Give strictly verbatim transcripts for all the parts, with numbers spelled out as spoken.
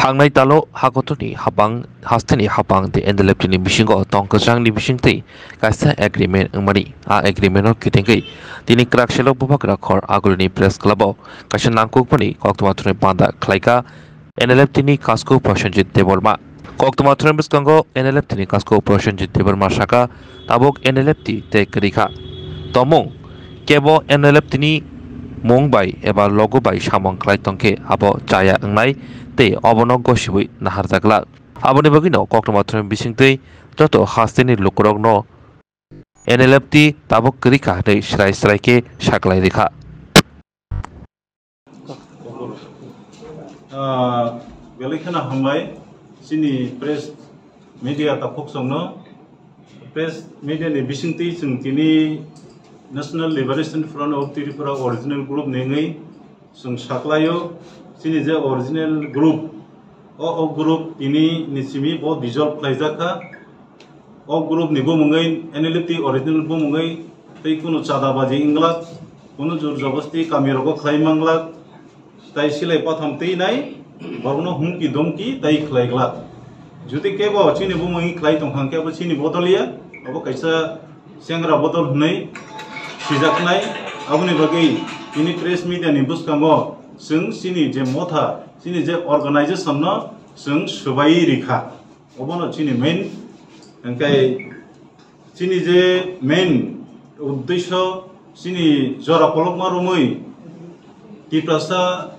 Thangnai talo hakotorni hapang hasteni hapang tei N L F T ni bisingo tong kwchangni bisingtwi kaisa agreement wngmani. A agreement o kitingwi tini kwrak selo bubagra khor agulini press club o kaisa nangkukmani koktwma thumwi panda khlaikha N L F T ni kasku Prosenjit Debbarma. Koktwma thumwi bwskango N L F T ni kasku Prosenjit Debbarma sakha, tabuk N L F T tei kwrwi kha. Tomung kebo N L F T ni mung bai eba logo bai samung khlai tongkhe abo chaya wngnai tei obono gosiwi naharjak glak. Aboni bagwino koktwma thumwi bisingtwi joto hasteni lukurokno N L F T tabuk kwrwi kha hwnwi srai srai khe saklai rikha. Ah, belai kheno hambai chini press media takhuk songno. Press media ni bisingtwi chwng tini National Liberation Front of Tripura original group ni wngwi chwng saklaio. Chini je original group, o, o group tini ni simi bo dissolve khlaijak kha. O group ni bumungwi, N L F T original bumungwi tei kunu chadabaji wngglak, kunu jor jobosti kami rogo khlai manglak, tai silai patham twi nai borokno humki domki tai khlai glak. Jodi kebo chini bumungwi khlai tongkha khe abo chini bodoliya, abo kaisa chengra bodol hwnwi sijaknai. Aboni bagwi tini press media ni bwskango chwng chini je motha, chini je organization no chwng swbai rikha. Obono chini main, hingke chini je main uddesyo chini jora kolokma romwi Tiprasa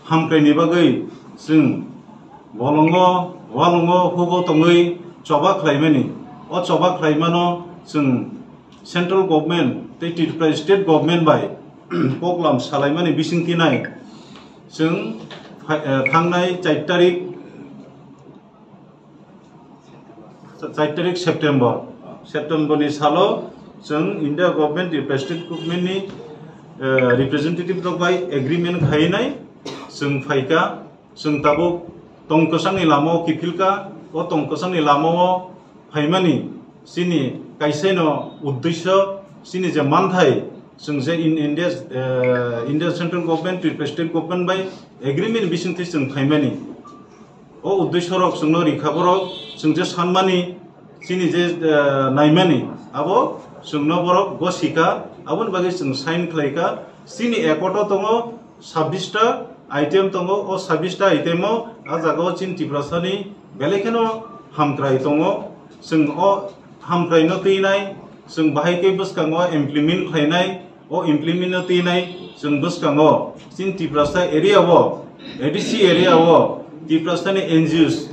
hamkraini bagwi chwng bolongo, walongo, hugo tongwi choba khlaimani. O choba khlaimano chwng central government tei Tripura state government bai koklam salaimani bisingtwi nai chwng phai-, eh, thangnai char tarik char tarik September, September ni salo chwng India government, Tripura state government ni, eh, representative rok bai agreement khainai chwng phaikha, chwng tabuk tong kwchangni lama o kiphilkha. O tong kwchangni lama o phaimani chini kaisa no uddesyo, chini je manthai chwng je in India, eh, India central government, Tripura state government bai agreement bisingtwi chwng phaimani. O uddesyo rok chwngno rikha borok, chwng je sanmani, chini je, eh, naimani, abo chwngno borok gosika, aboni bagwi chwng sign khlaika. Chini accord o tongo sabbish ta item tongo, o sabbish ta item o a jaga o chini Tiprasani belai kheno hamkrai tongo. Chwng o hamkrai no twinai, chwng bahai khe bwskango implement khlainai, o implement no twinai chwng bwskango chini Tiprasa area o, A D C area o Tiprasani N G Os,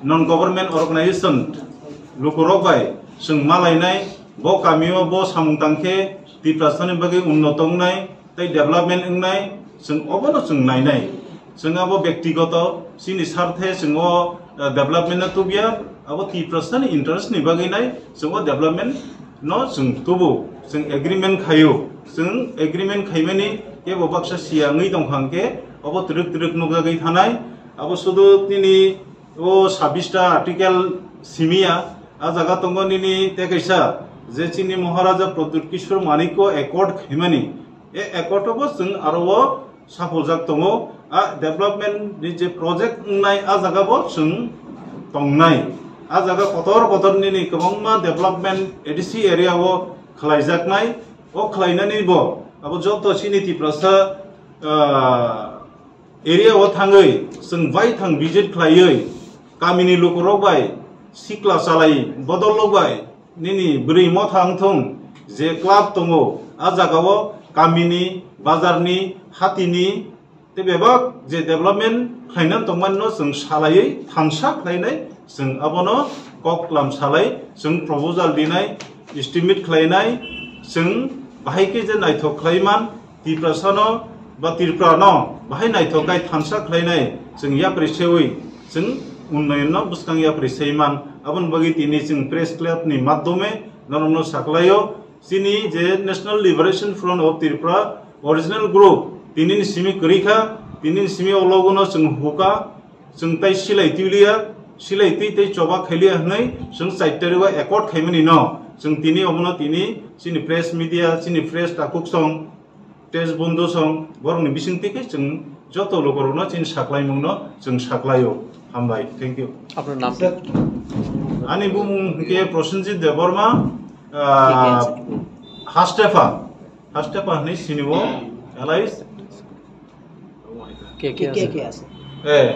non government organization lukurok bai chwng malainai, bo kami o bo samung tangkhe Tiprasani bagwi unnoto wngnai tei development wngnai, chwng obono chwng nainai. Chwng abo bektigoto chini sarthe chwng o, eh, development no tubya, abo Tiprasani interest ni bagwi nai chwng o development no chwng tubu, chwng agreement khaio. Chwng agreement khaimani kebo baksa siya wngwi tongkha hwnkhe obo twrwk twrwk nukjagwi thanai. Abo sudu nini o sabbish ta article simiya, a jaga tongo nini tei kaisa je chini Maharaja Pradyut Kishore Manikya accord khaimani, e accord o bo chwng aro o sapholjak tongo. A development ni je project wngnai, a jaga bo chwng tongnai. A jaga kotor kotor nini kwbangma development A D C area o khlaijaknai. O khlainani bo abo joto chini Tiprasa, ah, area o thangwi chwng baithang visit khlaiwi kamini lukurok bai sikla chalai bodol rok bai nini bwrwi motha wngthung je club tongo, a jaga o kamini, bazarni, hatini tei bebak je development khlainani tongmani no chwng salaiwi thansa khlainai, chwng abono kok tlam salai chwng proposal dinai, estimate khlainai, chwng bahai khe je naithok khlaiman Tiprasano ba Tripurano bahai naithok khai thansa khlainai chwng yapri sewi chwng unnayonno bwskang yapri seiman. Aboni bagwi tini chwng press club ni madhyome norokno saklaio. Chini je National Liberation Front of Tripura original group tinini simi kwrwi kha, tinini simi o logo no chwng hukha, chwng tai silai twi liya, silai twi tei choba khai liya hwnwi chwng char tarik o accord khaimani no chwng tini obono tini chini press media, chini press takhuk song, press bondhu song borokni bisingtwi khe chwng Joto lukurokno chini saklaimungno chwng saklaio. Hambai, thank you. আপনার নাম কি? Ani bumung hwnkhe Prosenjit Debbarma, ah, Hastepa, Hastepa hwnwi sinio, alai. কে কে কে আছে? কে কে আছে? Eh,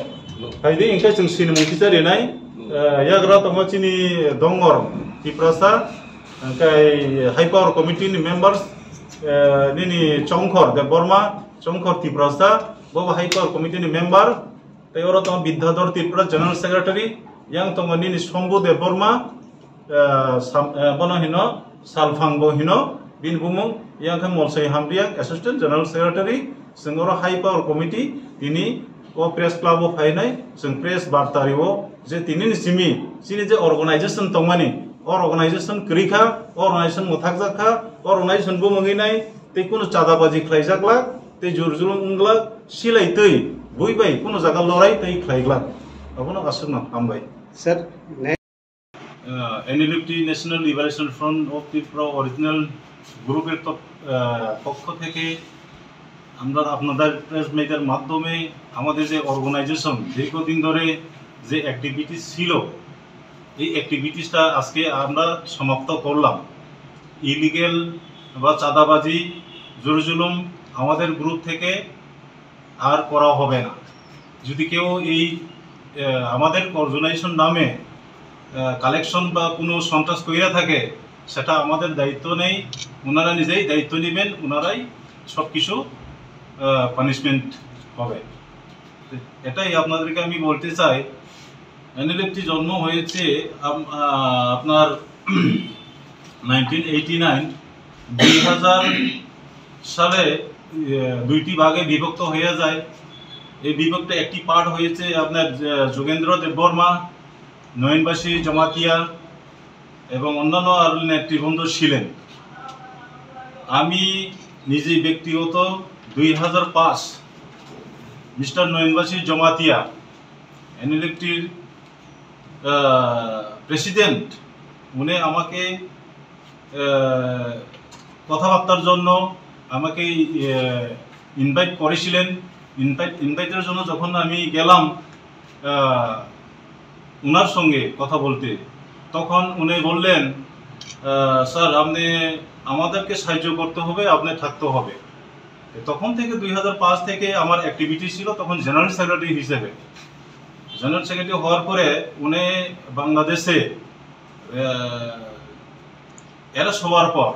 hai di, hwnkhe chwng sinimung kicha rinai, eh, yagra tongo chini Dongor Tiprasa, hwnkhe High Power Committee ni members, eh, nini Chongkhor Debbarma, Chongkhor Tiprasa, bo bo High Power Committee ni member, tei oro tongo Bidyadhor Tripura General Secretary, yang tongo nini Shambhu Debbarma, eh, sam-, eh, bono hino Salphang bo hino, bini bumung, yang khe Molsoi Hamriang Assistant General Secretary, chwng oro High Power Committee, tini o press club o phainai, chwng press barta rio, je tini ni simi, chini je organization tongmani, o organization kwrwi kha, o organization mwthakjak kha, o organization bumungwi nai, tei kunu chadabaji khlaijak lak, tei jur julum wng glak, silai twi, bui bai kunu jaga lorai tei khlai glak. Abono aswkno hambai. Sir, ne- Uh, N L F T National Liberation Front of Tripura original group এর তক-, আহ, পক্ষ থেকে আমরা আপনাদের প্রেস মিডিয়ার মাধ্যমে আমাদের যে অর্গানাইজেশন দীর্ঘদিন ধরে যে অ্যাক্টিভিটিস ছিল, এই অ্যাক্টিভিটিসটা আজকে আমরা সমাপ্ত করলাম। ইলিগ্যাল বা চাঁদাবাজি, জোর জুলুম আমাদের গ্রুপ থেকে আর করা হবে না। যদি কেউ এই, আহ, আমাদের অর্গানাইজেশন নামে, আহ, কালেকশন বা কোনো সন্ত্রাস কইরা থাকে, সেটা আমাদের দায়িত্ব নেই, ওনারা নিজেই দায়িত্ব নেবেন, ওনারাই সব কিছু, আহ, পানিশমেন্ট হবে। তো এটাই আপনাদেরকে আমি বলতে চাই। এনএলএফটি জন্ম হয়েছে আম-, আহ, আপনার নাইনটিন এইটি নাইন, দুই হাজার সালে, ইয়ে, দুইটি ভাগে বিভক্ত হয়ে যায়। এই বিভক্ত একটি পার্ট হয়েছে আপনার, আহ, যোগেন্দ্র দেববর্মা, নয়নবাসী জমাতিয়া এবং অন্যান্য আরো নেতৃবৃন্দ ছিলেন। আমি নিজে ব্যক্তিগত দুই হাজার পাঁচ মিস্টার নয়নবাসী জমাতিয়া এনএলএফটির, আহ, প্রেসিডেন্ট, উনি আমাকে, আহ, কথাবার্তার জন্য আমাকে, আহ, ইনভাইট করেছিলেন। ইনভাইট, ইনভাইটের জন্য যখন আমি গেলাম, আহ, ওনার সঙ্গে কথা বলতে, তখন উনি বললেন, আহ, "স্যার, আপনি আমাদেরকে সাহায্য করতে হবে, আপনি থাকতে হবে।" তখন থেকে দুই হাজার পাঁচ থেকে আমার অ্যাক্টিভিটি ছিল তখন জেনারেল সেক্রেটারি হিসেবে। জেনারেল সেক্রেটারি হওয়ার পরে উনি বাংলাদেশে, আহ, অ্যারেস্ট হওয়ার পর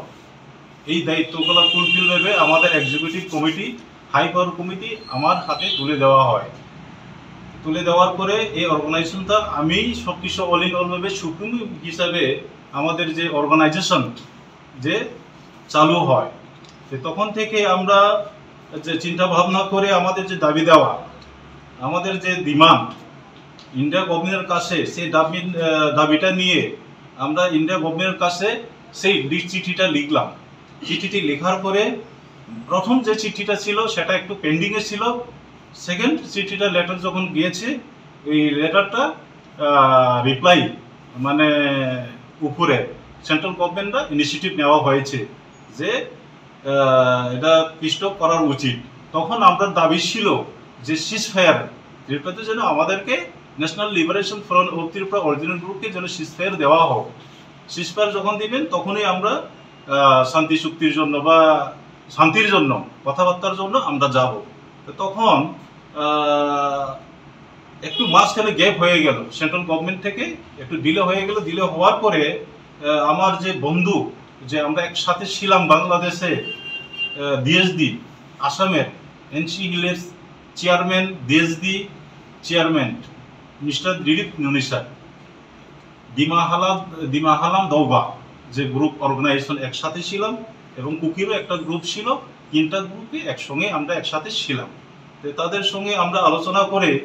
এই দায়িত্বগুলো ফুলফিল ভাবে আমাদের executive committee, high power committee আমার হাতে তুলে দেওয়া হয়। তুলে দেওয়ার পরে এই অর্গানাইজেশনটা আমি সব কিছু অল ইন অল ভাবে সুপ্রিম হিসাবে আমাদের যে অর্গানাইজেশন যে চালু হয়। তো তখন থেকে আমরা যে চিন্তা ভাবনা করে আমাদের যে দাবি দেওয়া, আমাদের যে ডিমান্ড ইন্ডিয়া গভর্নমেন্টের কাছে, সেই দাবি, আহ, দাবিটা নিয়ে আমরা ইন্ডিয়া গভর্নমেন্টের কাছে সেই লি-, চিঠিটা লিখলাম। চিঠিটি লেখার পরে প্রথম যে চিঠিটা ছিল সেটা একটু পেন্ডিংয়ে ছিল, সেকেন্ড চিঠিটা লেটার যখন গিয়েছে, এই লেটারটা, আহ, রিপ্লাই মানে উপরে সেন্ট্রাল গভর্নমেন্টরা ইনিশিয়েটিভ নেওয়া হয়েছে যে, আহ, এটা স্টপ করার উচিত। তখন আমরা দাবি ছিল যে সিজ ফায়ার, যেটাতে যেন আমাদেরকে national liberation front of Tripura original গ্রুপকে যেন সিজ ফায়ার দেওয়া হোক। সিজ ফায়ার যখন দিবেন তখনই আমরা, আহ, শান্তি চুক্তির জন্য বা শান্তির জন্য, কথাবার্তার জন্য আমরা যাব। তো তখন, আহ, একটু মাঝখানে গ্যাপ হয়ে গেল, সেন্ট্রাল গভর্নমেন্ট থেকে একটু ডিলে হয়ে গেল। ডিলে হওয়ার পরে, আহ, আমার যে বন্ধু, যে আমরা একসাথে ছিলাম বাংলাদেশে, আহ, ডিএসডি, আসামের এনসি হিলের chairman, DSD chairman mister Dilip নুনি স্যার, ডিমা হালাম, ডিমা হালাম দৌবা, যে গ্রুপ অর্গানাইজেশন একসাথে ছিলাম এবং কুকিরও একটা গ্রুপ ছিল, তিনটা গ্রুপে একসঙ্গে আমরা একসাথে ছিলাম। তো তাদের সঙ্গে আমরা আলোচনা করে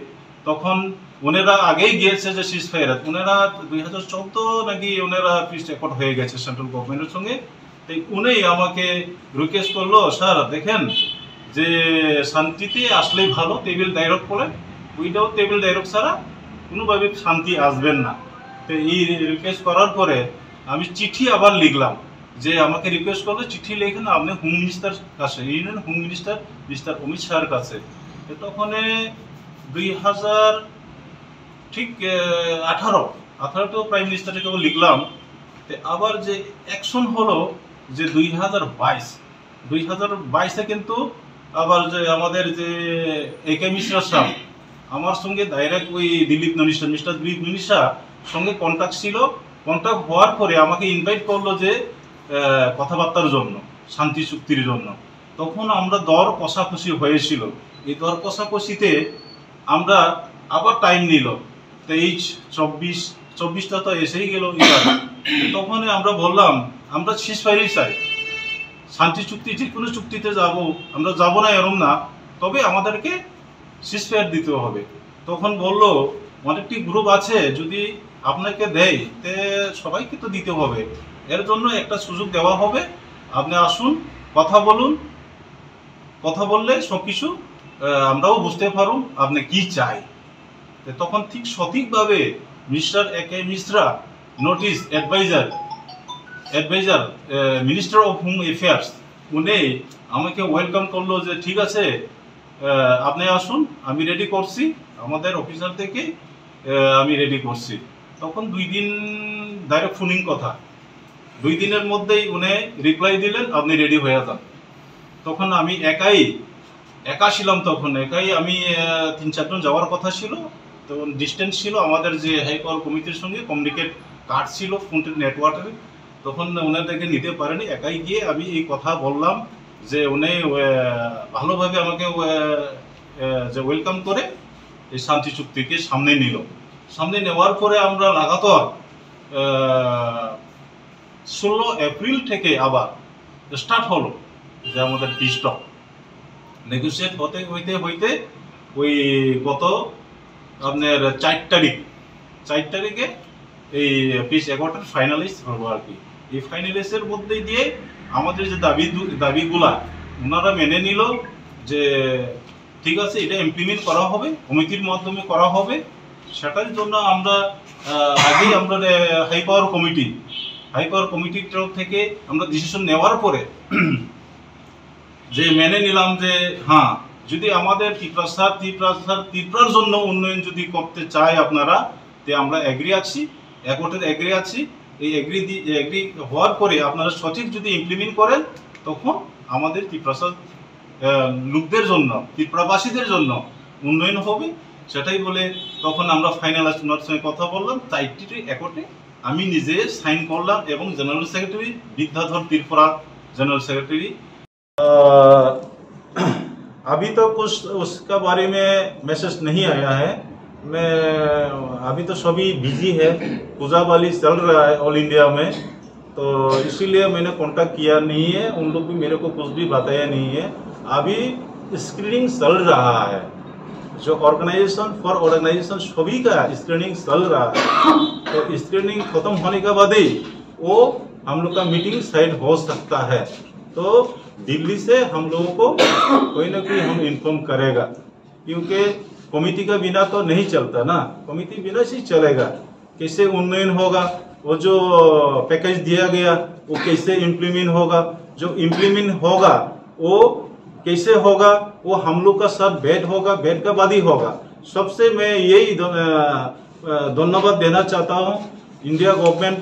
তখন ওনারা আগেই গিয়েছে যে সিজ ফায়ার, ওনারা দুই হাজার চোদ্দ নাকি ওনারা পিস অ্যাকর্ড হয়ে গেছে সেন্ট্রাল গভর্নমেন্টের সঙ্গে। তাই উনি আমাকে রিকোয়েস্ট করলো, "স্যার, দেখেন যে শান্তিতে আসলেই ভালো, টেবিল ডায়লগ করে, উইদাউট টেবিল ডায়লগ ছাড়া কোনোভাবে শান্তি আসবেন না।" তো এই রিকোয়েস্ট করার পরে আমি চিঠি আবার লিখলাম যে আমাকে রিকোয়েস্ট করলো, চিঠি লেখেন আপনি হোম মিনিস্টার কাছে, union home minister mister Amit শাহর কাছে। তখনে দুই হাজার, ঠিক আঠারো, আঠারোতেও প্রাইম মিনিস্টারকে লিখলাম। তো আবার যে অ্যাকশন হলো যে দুই হাজার বাইশ, দুই হাজার বাইশে কিন্তু আবার যে আমাদের যে এ কে মিশ্রা সাহেব আমার সঙ্গে ডাইরেক্ট ওই দিলীপ ননিশা, মিস্টার দিলীপ ননিশা সঙ্গে কন্ট্যাক্ট ছিল। কন্ট্যাক্ট হওয়ার পরে আমাকে ইনভাইট করলো যে আহ, কথাবার্তার জন্য, শান্তি চুক্তির জন্য। তখন আমরা দর কষাকষি হয়েছিল। এই দর কষাকষিতে আমরা আবার টাইম নিল, তেইশ, চব্বিশ, চব্বিশটা তো এসেই গেল এবার। তখন আমরা বললাম, আমরা সিজফায়ারই চাই, শান্তি চুক্তি, যে কোনো চুক্তিতে যাব, আমরা যাব না এরম না, তবে আমাদেরকে সিজফায়ার দিতে হবে। তখন বলল, অনেকটি গ্রুপ আছে, যদি আপনাকে দেয়, তে সবাইকে তো দিতে হবে। এর জন্য একটা সুযোগ দেওয়া হবে, আপনি আসুন, কথা বলুন, কথা বললে সব কিছু আমরাও বুঝতে পারুন আপনি কি চাই। তো তখন ঠিক সঠিকভাবে mister A K Mishra, notice adviser, adviser, minister of home affairs, উনি আমাকে ওয়েলকাম করলো যে, "ঠিক আছে, আহ, আপনি আসুন, আমি রেডি করছি, আমাদের অফিসার থেকে, আহ, আমি রেডি করছি।" তখন দুই দিন ডাইরেক্ট ফোনিং কথা, দুই দিনের মধ্যেই উনি রিপ্লাই দিলেন, "আপনি রেডি হয়ে যান।" তখন আমি একাই, একা ছিলাম তখন, একাই আমি, আহ, তিন চারজন যাওয়ার কথা ছিল, তখন ডিস্টেন্স ছিল, আমাদের যে হাই পাওয়ার কমিটির সঙ্গে কমিউনিকেট কাট ছিল, ফোন নেটওয়ার্কের, তখন ওনাদেরকে নিতে পারেনি। একাই গিয়ে আমি এই কথা বললাম যে উনি, আহ, ভালোভাবে আমাকে, আহ, আহ, যে ওয়েলকাম করে এই শান্তি চুক্তিকে সামনে নিল। সামনে নেওয়ার পরে আমরা লাগাতার, আহ, ষোলো এপ্রিল থেকে আবার স্টার্ট হলো যে আমাদের পিস টক। নেগোসিয়েট হতে হইতে হইতে ওই গত আপনার চার তারিখ, চার তারিখে এই পিস অ্যাকর্ডের ফাইনালাইজ হলো আর কি। এই ফাইনালাইজের মধ্যে দিয়ে আমাদের যে দাবি দু-, দাবিগুলা ওনারা মেনে নিল যে ঠিক আছে, এটা ইমপ্লিমেন্ট করা হবে, কমিটির মাধ্যমে করা হবে। সেটার জন্য আমরা, আহ, আগেই আমরা, আহ, high power committee, high power কমিটির তরফ থেকে আমরা ডিসিশন নেওয়ার পরে যে মেনে নিলাম যে হ্যাঁ, যদি আমাদের তিপ্রাসার, তিপ্রাসার, তিপ্রার জন্য উন্নয়ন যদি করতে চায় আপনারা, তে আমরা এগ্রি আছি, একোটের এগ্রি আছি। এই এগ্রি দি-, এগ্রি হওয়ার পরে আপনারা সঠিক যদি ইমপ্লিমেন্ট করেন, তখন আমাদের তিপ্রাসার, আহ, লোকদের জন্য, তিপ্রাবাসীদের জন্য উন্নয়ন হবে। সেটাই বলে তখন আমরা ফাইনাল ওনার সঙ্গে কথা বললাম, চারটি একোটে আমি নিজে সাইন করলাম এবং general secretary Vidyadhar Tripura, general secretary. अभी तो कुछ उसका बारे में मैसेज नहीं आया है। मैं, अभी तो सभी बिजी है, पूजा वाली चल रहा है ऑल इंडिया में, तो इसीलिए मैंने कांटेक्ट किया नहीं है। उन लोग भी मेरे को कुछ भी बताया नहीं है। अभी स्क्रीनिंग चल रहा है, जो ऑर्गेनाइजेशन फॉर ऑर्गेनाइजेशन सभी का स्क्रीनिंग चल रहा है। तो स्क्रीनिंग खत्म होने के बाद ही वो हम लोग का मीटिंग साइड हो सकता है। तो दिल्ली से हम लोगों को कोई ना कोई हम इन्फॉर्म करेगा, क्योंकि कमेटी का बिना तो नहीं चलता ना, कमेटी बिना से चलेगा। कैसे उन्नयन होगा, वो जो पैकेज दिया गया, वो कैसे इम्प्लीमेंट होगा, जो इम्प्लीमेंट होगा वो कैसे होगा, वो हम लोग का साथ बैठ होगा, बैठ का बाद ही होगा। सबसे मैं यही ध-, अ, अ, धन्यवाद देना चाहता हूँ India government,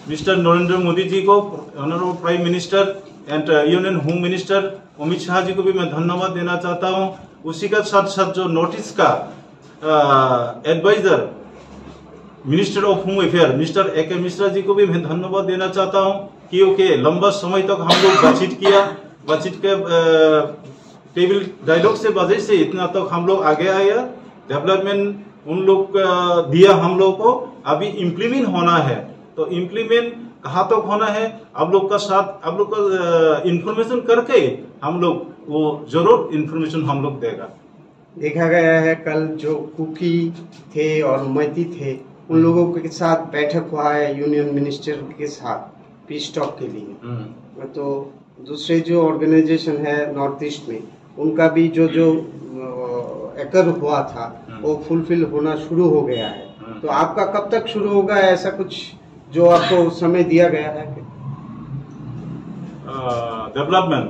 mister Narendra Modi ji को, honourable prime minister and union home minister Amit Shah ji को भी मैं धन्यवाद देना चाहता हूँ। उसी का साथ साथ जो नॉर्थ ईस्ट का adviser minister of home affair mister A K Mishra जी को भी मैं धन्यवाद देना चाहता हूँ, क्योंकि लंबा समय तक हम लोग बातचीत किया, बातचीत के टेबल डायलॉग से वजह से इतना तक हम लोग आगे आया। डेवलपमेंट उन लोग का दिया हम लोग को, अभी इम्प्लीमेंट होना है। तो इम्प्लीमेंट कहाँ तक होना है, आप लोग का साथ, आप लोग का इंफॉर्मेशन करके हम लोग वो जरूर इंफॉर्मेशन हम लोग देगा। देखा गया है, कल जो कुकी थे और मैती थे, उन लोगों के साथ बैठक हुआ है यूनियन मिनिस्टर के साथ पीस टॉक के लिए। हम्म। तो दूसरे जो ऑर्गेनाइजेशन है नॉर्थ ईस्ट में, उनका भी जो जो अ, एकर हुआ था, हम्म। वो फुलफिल होना शुरू हो गया है। हम्म। तो आपका कब तक शुरू होगा, ऐसा कुछ जो आपको समय दिया गया है? डेवलपमेंट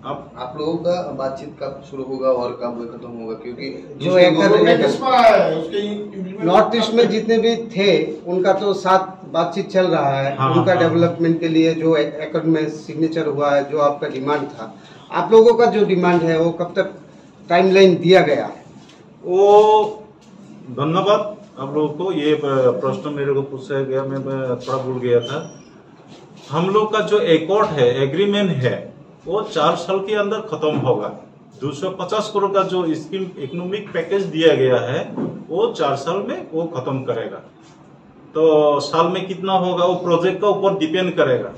आप आप लोगों का बातचीत कब शुरू होगा और कब खत्म होगा, क्योंकि जो दूसरे एकर, गवर्नमेंट एकर, इसमें आया है, उसके इम्प्लीमेंट नॉर्थ ईस्ट में जितने भी थे, उनका तो साथ बातचीत चल रहा है। हाँ, उनका हाँ। डेवलपमेंट के लिए जो एकॉर्ड में सिग्नेचर हुआ है, जो आपका डिमांड था, आप लोगों का जो डिमांड है, वो कब तक टाइमलाइन दिया गया है? वो धन्यवाद आप लोगों को। ये, अ, प्रश्न मेरे को पूछा गया, मैं, मैं थोड़ा भूल गया था। हम लोग का जो एकॉर्ड है, एग्रीमेंट है, वो चार साल के अंदर खत्म होगा। दो सौ पचास करोड़ का जो स्कीम, इकोनॉमिक पैकेज दिया गया है, वो चार साल में वो खत्म करेगा। तो साल में कितना होगा, वो प्रोजेक्ट का ऊपर डिपेंड करेगा।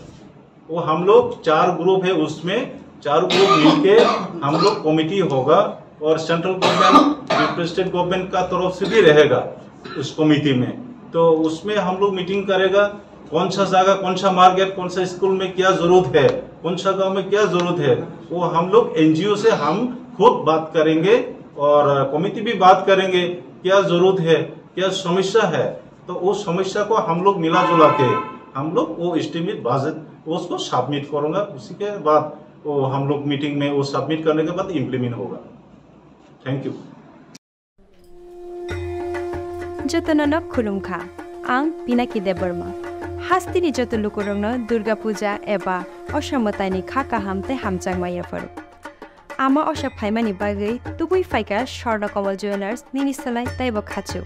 वो हम लोग चार ग्रुप है, उसमें चार ग्रुप मिलके हम लोग कमेटी होगा और सेंट्रल गवर्नमेंट, स्टेट गवर्नमेंट का तरफ से भी रहेगा उस कमेटी में। तो उसमें हम लोग मीटिंग करेगा, कौन सा जगह, कौन सा मार्केट, कौन सा स्कूल में क्या जरूरत है, कौन सा गांव में क्या जरूरत है, वो हम लोग एनजीओ से हम खुद बात करेंगे और कमेटी भी बात करेंगे, क्या जरूरत है, क्या समस्या है। तो उस समस्या को हम लोग मिला जुला के हम लोग वो एस्टिमेट बजट उसको सबमिट करूंगा। उसी के बाद वो हम लोग मीटिंग में वो सबमिट करने के बाद इम्प्लीमेंट होगा। Thank you. Jotono no khulumkha. Ang Pinaki Debbarma. Hasteni joto lukurokno Durga Puja eba Osha mwtaini kha kaham tei hamjakma yapharo. Ama Osha phaimani bagwi tubui phaikha Swarna Kamal Jewellers nini slai teibo khachuk.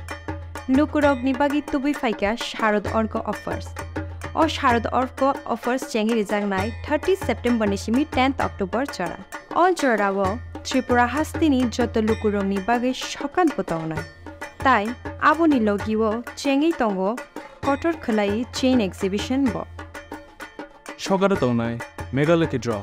Lukurokni bagwi tubui phaikha Sharad Orko offers. O Sharad Orko offers chengwi rijaknai thirty September ni simi tenth October jora. O jorao Tripura hasteni joto lukurokni bagwi sokat bo tongnai. Tai aboni logio chengwi tongo kotor khwlai chain exhibition bo. Sokaro tongnai Mega Lucky Draw,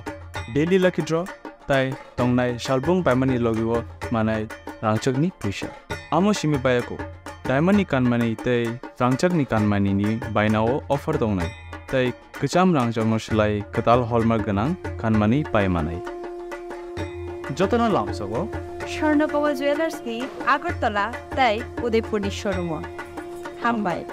Daily Lucky Draw, tai tongnai salbung paimani logio manai rangchakni puisa. Amo simi bayako, diamond ni kanmani tei rangchakni kanmani ni bainao offer tongnai, tei kwcham rangchakno slai kwtal hallmark gwnang kanmani pai manai. Jotono lamsogo Swarna Kamal Jewellers ni Agartala tei Udaipur ni showroom o. Hambai.